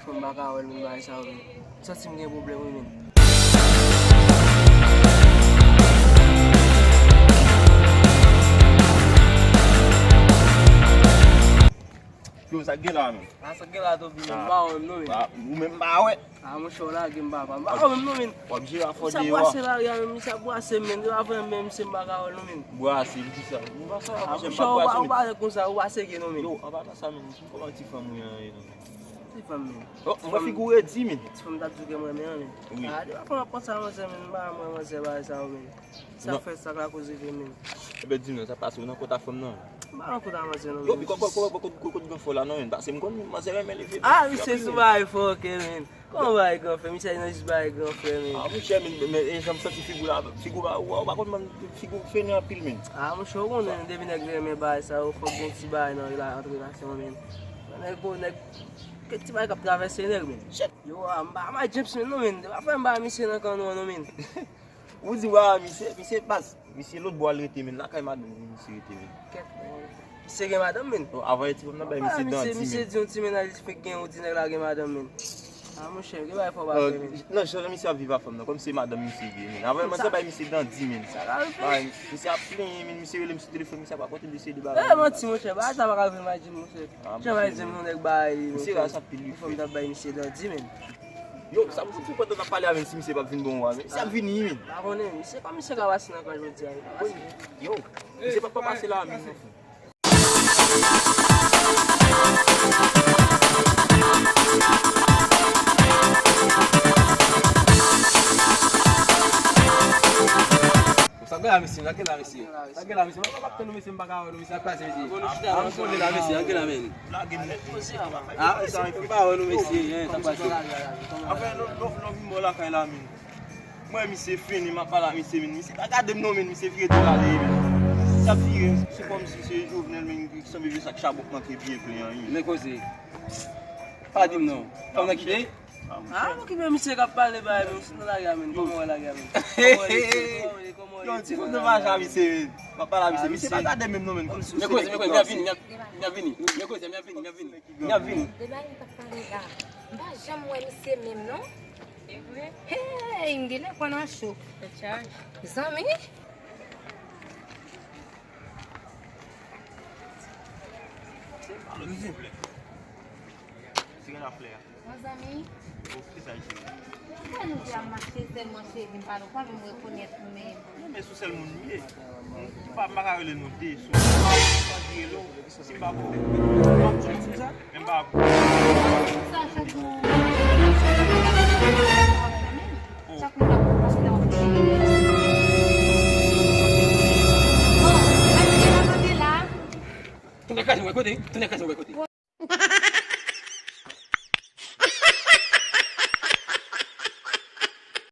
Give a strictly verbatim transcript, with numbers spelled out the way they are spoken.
Fanm pa ka wè l, menm bagay sa yo, menm. M santi m gen pwoblèm, wi, menm. Yo, sa k gen la, menm? A, sa k gen la, Toby, menm? M pa wè menm, non, menm. Ou menm pa wè? A, monchè, w lage m, papa. M pa wè menm, non, menm. W ap jere afè deyò a. Sa bwase lari a, menm, sa bwase, menm. Se pa vrè, menm, se m pa ka wè l, non, menm. Bwase, m di sa. M pa sa, a, monchè, m pa bwase, menm. Ou pa, ou pa konsa, ou pa serye, non, menm. Yo, an patan sa, menm, kòman ti fanm ou an ye, non? Ti fanm, menm. Oh, mwen figi w redi, menm. Ti fanm t ap di w ke m renmen an, menm. Wi. A, depi avan m ap konsa, manzè, menm, m pa renmen manzè, bagay sa yo, menm. Sa fè sa k lakoz rive, menm. Ebyen, di m non, sa pase, ou nan kont a fanm nan? M pa nan kont a manzè, non, menm. Yo, pi kòkòt, kòkòt, kòkòt, kòkòt, kòkòt, gran fò la, non, menm. Pase m konn manzè renmen leve. A, misye sou bagay fò, ok, menm. Kòman bagay gran frè? Misye nan jis bagay gran frè, menm. A, monchè, men, men, e jan m santi figi w la, figi w pa, ou pa konn, figi w fennen anpil, menm. A, monchè, ou konnen, depi nèg renmen bagay sa yo, fòk gen ti bagay nan rela-, ant relasyon, menm. Nèg, nèg, kèk ti bagay k ap travèse nèg, menm. Yo, a, m pa, m pa James, menm, non, menm. Se pa frè m pa misye nan kanno, non, menm. Ou di, wa, misye, misye baz, misye lòt bò al rete, menm. Lakay madanm li misye rete, menm. Kèt, misye gen madanm, menm. Bon, avan ti fanm nan bay misye dan di, menm. Misye di yon ti mennaj li fèk gen, ou di nèg la gen madanm, menm. A, monchè, gen bagay fò pa fè, menm. Non, jan misye ap viv a fanm nan, kòm se madanm misye gen, menm. Avan manzè bay misye dan di, menm. Sa ka rive. Bay, misye ap plenyen, menm. Misye rele m sou telefòn, misye ap rakonte m de seri de bagay. E, manti, monchè, bagay sa pa ka rive, m a di, monchè. Jan bay di m, yon nèg bay li, monchè. Misye raz anpil, wi. Yon fanm t ap bay misye dan di, menm. Yo, sa pou fouti pandan n ap pale a, menm si misye p ap vin ban w a, menm. Misye ap vini, menm. Pa konnen, misye pa misye ka pase nan kan jodi a, li pa pase. Yo, misye p ap pa pase la, menm, non, frè. Sa gen la, mesye, sa gen la, mesye. Sa gen la, mesye. Mwen pa tann nou, mesye, m pa ka wè nou, mesye. Sa k pase, mesye? An nou konnen la, mesye, sa gen la, men. A, mesye, m pa wè nou, mesye, sa k pase? Anfen, lòv, lòv, lòv vin bò lakay la, men. Mwen, misye fini, m ap pale ak misye, men. Misye pa gade m, non, men. Misye vire do l ale, men. Misye ap vire, se kòmsi se Jovenel, men, ki sanble vye sak chabon k manke byen plen an, wi. Men koze. Pa di m, non. Fanm nan kite? A, okipe misye k ap pale bagay, men, misye nan lari a, men. Kòman w wè lari a, men? Kòman w wè, kòman w wè, kòman w wè? Yo, ti fanm nan pa jan misye, men. M ap pale a misye. Misye pa gade menm non, men. Men koze, men koze, m ap vini, m ap, m ap vini. Men koze, m ap vini, m ap vini. M ap vini. De bagay m t ap pale la. M pa janm wè misye menm, non. Hey, m genlè pran nan cho. Zanmi? Siren a flè a. Bon zanmi. Bon, kisa l di? Mwen wè nou de ap mache sèlman cheri, m pa, nou pa menm rekonèt nou menm. Non, men sou sèl moun m ye. M pa, m pa ka rele nou de, sou pa di rele w, si m pa pou. Men m pa pou. Sa chak jou. Chak moun ap pase nan yon cheri. Bon, mwen te la kote la. Tounen kraze mwen kote, tounen kraze mwen kote.